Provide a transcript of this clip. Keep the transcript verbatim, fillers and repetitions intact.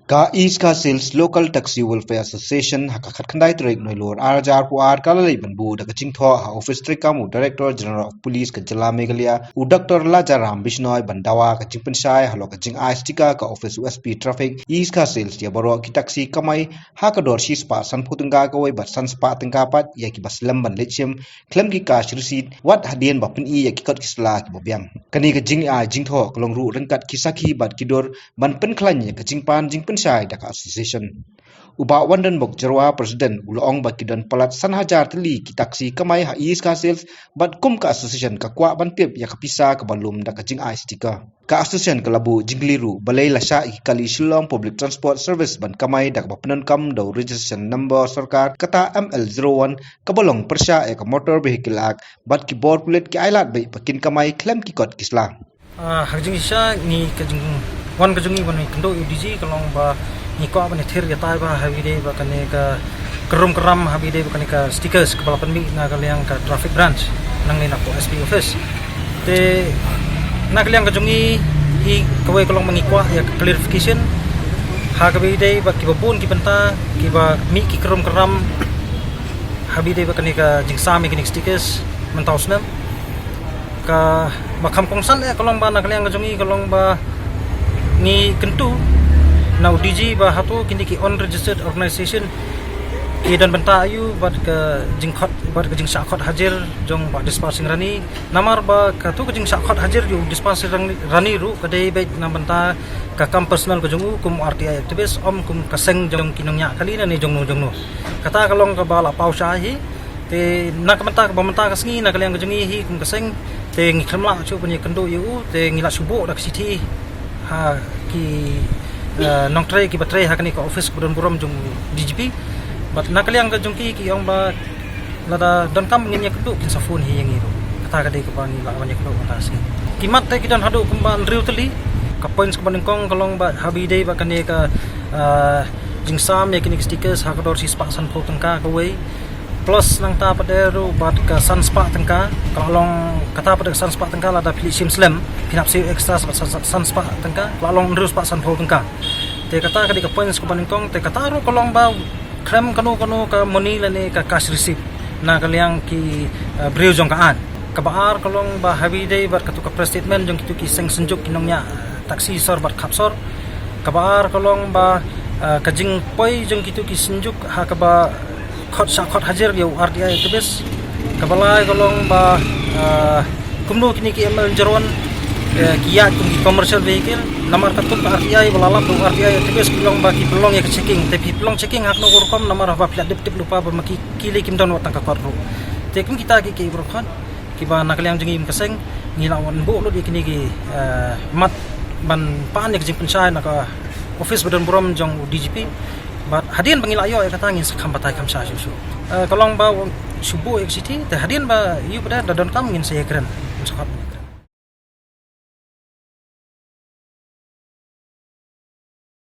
Ka East Khasi Hills Local Taxi Welfare Association ha ka khatkhyndai tarik Naiwieng ar hajar arphew ar ka la leit ban buh da ka jingthoh ha office treikam u Director General of Police ka jylla Meghalaya, u Doctor Lajaram Bishnoi, ban dawa ka jingpynshai halor ka jingai sticker ka office u S P Traffic East Khasi Hills ïa baroh ki taxi kamai ha ka dor shispah sanphew tyngka kawei bad sanspah tyngka pat ïa kiba slem ban leit shim khlem ki cash receipt wat hadien ba pyni ïa ki kot ki sla kiba biang. Kane ka jingai jingthoh ka long ruh ryngkat ki sakhi bad ki dur ban pynkhlaiñ ïa ka jingpan jingpynshai da ka association. U Bah Wandenbok Jyrwa, President, u la ong ba ki don palat san hajar tylli ki taxi kamai ha East Khasi Hills bad kum ka association ka kwah ban tip ïa ka pisa kaba lum da ka jingai sticker. Ka association ka la buh jingkylli ruh balei la shah ïa ki kali Shillong Public Transport Service ban kamai da kaba pyndonkam da u registration number sorkar kata M L zero one kaba long pyrshah ïa ka Motor Vehicle Act bad ki bor pulit ki ailad beit ba kin kamai khlem ki kot ki sla. Ah, ha ka jingshisha ngi ka jing wan ka jong ngi ban ïakynduh ïa u D G ka long ba ngi kwah ban ïathir ïatai bha ha kaba ïadei bad kane ka kyrrum kyrram ha kaba ïadei bad kane ka stickers kaba la pynmih na ka liang ka traffic branch nangne na ka S P office. Te na ka liang ka jong ngi, kawei ka long ba ngi kwah ïa ka clarification ha kaba ïadei bad kiba bun ki bynta kiba mih ki kyrrum kyrram ha kaba ïadei bad kane ka jingsam ïa kine ki stickers mynta u snem. Kaba kham kongsan eh ka long ba na ka liang ka jong ngi ka long ba ngi kyntu na u D G ba hato kine ki unregistered organization ki don bynta aiu bad ka jingkhot bad ka jingshah khot hajir jong Bah Dispar Singh Rani. Namar ba kato ka jingshah khot hajir ïa u Dispar Singh Rani ruh ka dei beit na bynta ka kam personal ka jong u kum R T I activist, ym kum ka seng jong ki nongñiah kali ne jong no jong no. Kata ka long kaba la paw shai hi. Te na ka bynta kaba mynta ka sngi na ka liang ka jong ngi hi kum ka seng te ngi khlem lah shuh ban ïakynduh ïa u te ngi la shu buh da ka shithi ha ki, eh, nongtrei kiba trei ha kane ka office ba don burom jong D G P. Bad na ka liang ka jong ki ki ong ba lada donkam ngin ïakynduh kin sa phone hi ïa ngi ruh. Kata ka dei kaba ngi lah ban ïakynduh mynta ka sngi. Ki mat te ki don haduh kumba hynriew tylli. Ka points kaba nyngkong ka long ba ha kaba ïadei bad kane ka, eh, jingsam ïa kine ki stickers ha ka dor shispah sanphew tyngka kawei. Plus nangta pat ruh bad ka sanspah tyngka, ka la long kata pat ka sanspah tyngka lada phi leit shim slem, phin hap siew extra bad san, san, sanspah tyngka, ka la long hynriew spah sanphew tyngka. Te kata ka dei ka points kaba nyngkong, te kata ruh ka long ba khlem kano kano ka money lane ka cash receipt na ka liang ki, eh, briew jong ka aiñ. Kaba ar ka long ba ha kaba ïadei bad kato ka press statement jong kito ki seng synjuk ki nongñiah, eh, taxi sor bad khap sor. Kaba ar ka long ba, eh, ka jingpoi jong kito ki synjuk ha kaba khot shah khot hajir ïa u R T I activist. Kaba lai ka long ba, eh, kumno kine ki M L zero one, eh, ki ïaid kum ki commercial vehicle. Namar katto ka R T I ba la lap da u R T I activist ki long ba ki pynlong ïa ka checking. Te phi pynlong checking ha kano ka rukom namar haba phi la dep tip lypa ba ma ki, ki lei kim don wat tang ka kot ruh. Te kum kita ki, ki baroh khot kiba na ka liang jong ngi kum ka seng ngi la wan buh lut ïa kine ki, eh, mat ban pan ïa ka jingpynshai na ka office ba don burom jong u D G P. Bad hadien ba ngi la ïoh ïa kata ngin sa kham batai kham shai shuh shuh. Eh, ka long ba shu buh ïa ka shithi te hadien ba ïoh ba da donkam ngin sa ïakren, ngin sa khot.